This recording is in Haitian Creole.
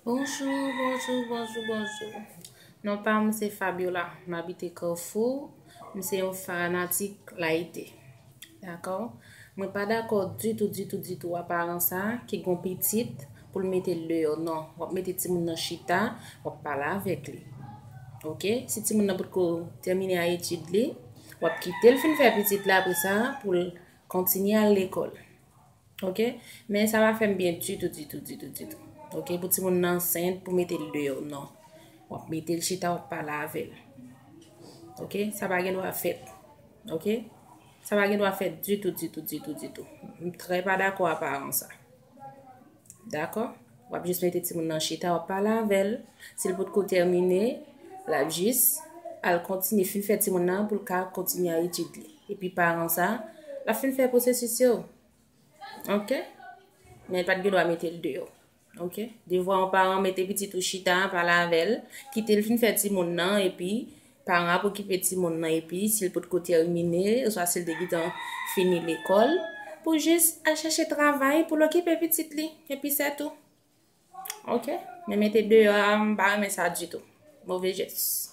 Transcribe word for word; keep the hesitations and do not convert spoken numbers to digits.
Bonjou, bonjou, bonjou, bonjou. Non pa m se Fabiola, m abite Kafou. M se yon fanatik Layite. Dakò? Mwen pa dakò ditou, ditou, ditou a paran sa ki gon pitit pou l mete l deyò. Non, w ap mete timoun nan chita, w ap pale avèk li. Oke? Si timoun nan potko tèmine a etid li, w ap kite l fin fè pitit la apre sa pou l kontinye al lekòl. Oke? Men sa pa fè m byen ditou, ditou, ditou, ditou. Oke? Pou timoun nan ansent, pou mete l deyò, non. W ap mete l chita, w ap pale avè l. Oke? Sa pa gen dwa fèt. Oke? Sa pa gen dwa fèt ditou, ditou, ditou, ditou. M trè pa dakò a paran sa. Dakò? W ap jis mete timoun nan chita, w ap pale avè l. Si l potko tèmine, l ap jis al kontinye, fin fè timoun nan pou l ka kontinye a etid li. Epi paran sa, l ap fin fè pwosesis yo. Oke? Men pa t gen dwa mete l deyò. Oke? Devwa yon paran, mete pitit ou chita, pale avè l, kite l fin fè timoun nan, epi paran ap okipe timoun nan, epi si l potko tèmine, oswa si l te gentan fini lekòl, pou jis al chèche travay pou l okipe pitit li, epi sètou. Oke? Men mete deyò a, m pa renmen sa ditou. Move jès.